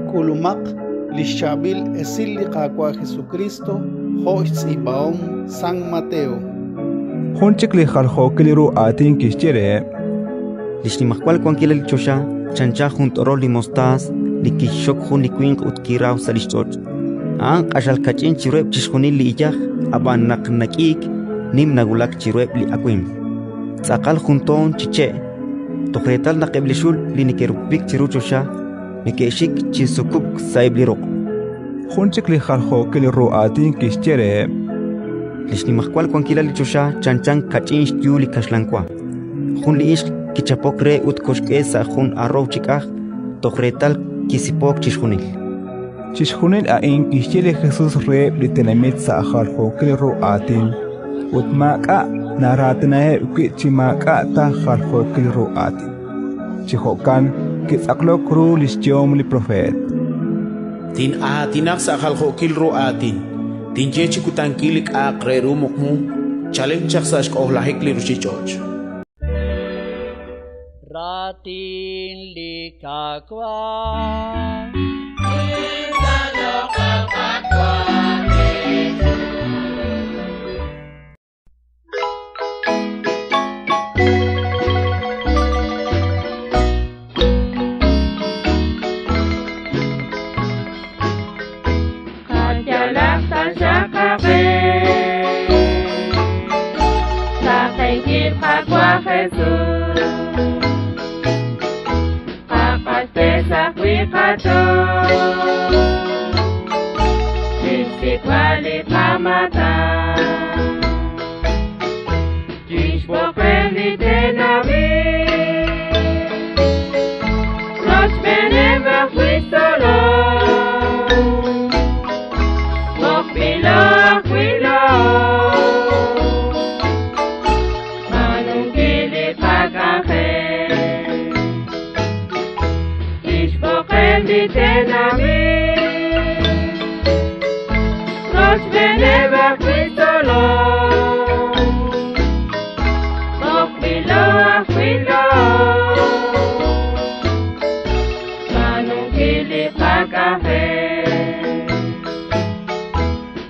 K'ulumaq li xchaab'il esil li Qaawa' Jesukristo jo' xtz'iib'ahom San Mateo. Jun chik li jaljookil ru aatin kixye reheb': Li xnimajwal wankilal li choxa chanchan jun t'orol li mostaas li kixxok jun li winq ut kiraw sa' li xch'och'. A'an q'axal kach'in chiruheb' chixjunil li iyaj, ab'an naq nak'iik, nim nawulak chiruheb' li awimq. Tz'aqal jun toon chi che', toj reetal naq eb' li xul li neke'rupupik chiru choxa neke'xik chi sukub'k sa'eb' li ruq'. Jun chik li jaljookil ru aatin kixye reheb': Li xnimajwal wankilal li choxa chanchan kach'in xyu li kaxlan wa. Jun li ixq kichapok re ut koxk'e sa' jun arrow chi k'aj, toj reetal kisipook chixjunil. Chixjunil a'in kixye li Jesus reheb' li tenamit sa' jaljookil ru aatin, ut maak'a' naraatinaheb' wi' chi maak'a' ta jaljookil ru aatin. Chi jo'kan kitz'aqlok ru li xyehom li propeet: Tin'aatinaq sa' jaljookil ru aatin, tinye chi kutankil li k'a'aq re ru muqmu chalen chaq sa' xk'ojlajik li ruuchich'och'. Raatin li Qaawa'. Qayalaq taxaq qaqe Taqenkil Qaawa' Jesus Qaq'axtes ajwi' qach'ool Chixsik'b'al li qamaatan Chixb'oqeb' li tenamit Rochb'eeneb' ajwi' xtzolom B'oqb'ilo ajwi' laa'o B'aanunkil li qak'anjel Chixb'oqeb' li tenamit Rochb'eeneb' ajwi' xtzolom B'oqb'ilo ajwi' laa'o B'aanunkil li qak'anjel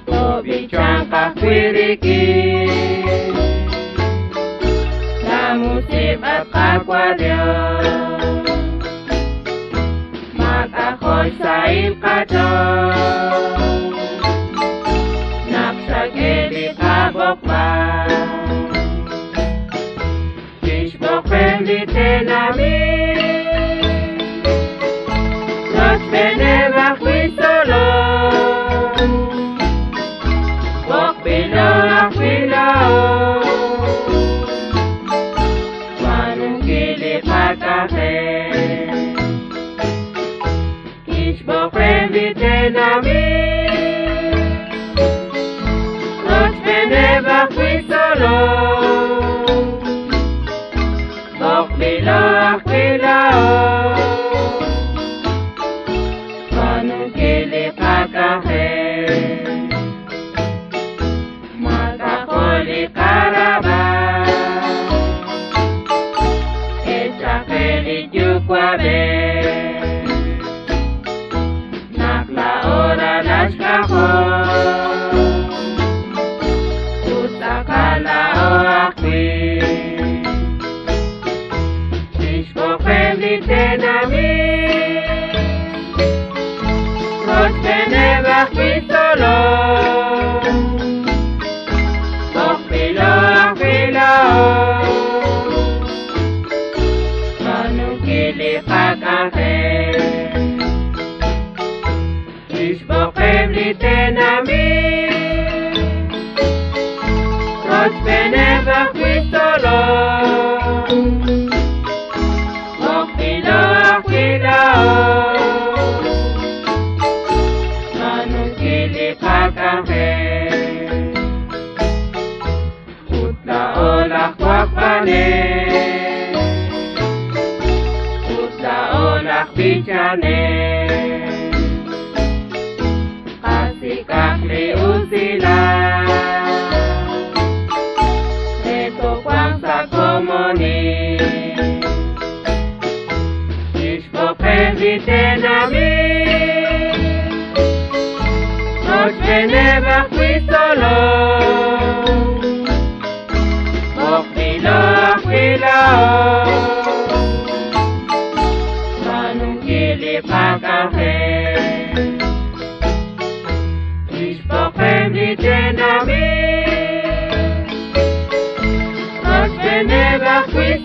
Tob'ichanq ajwi' rik'in La musiq'at Qaawa' Dios Maak'a'jo' xsahil qach'ool Naq xak'e li qab'oqb'al Chixb'oqeb' li tenamit Rochb'eeneb' ajwi' xtzolom B'oqb'ilo ajwi' laa'o B'aanunkil li qak'anjel Kixb'oqeb' li tenamit Rochb'eeneb' ajwi' xtzolom B'oqb'ilo ajwi' laa'o B'aanunkil li qak'anjel Maak'a'jo' li qarab'al Echaqe li yuwa'b'ej Naq laa'o ralal xk'ajol Ut tz'aqal laa'o ajwi' Chixb'oqeb' li tenamit Rochb'eeneb' ajwi' xtzolom B'oqb'ilo ajwi' laa'o B'aanunkil li qak'anjel Chixb'oqeb' li tenamit Rochb'eeneb' ajwi' xtzolom B'oqb'ilo ajwi' laa'o B'aanunkil li qak'anjel Ut laa'o laj wajb'anel Ut laa'o laj b'ichanel Qasik'aq li usilal Re toowanq sa' komonil Chixb'oqeb' li tenamit, rochb'eeneb' ajwi' tzolom, b'oqb'ilo ajwi' laa'o, xb'aanunkil li qak'anjel. Lix b'oqem li tenamit, rochb'eeneb' ajwi'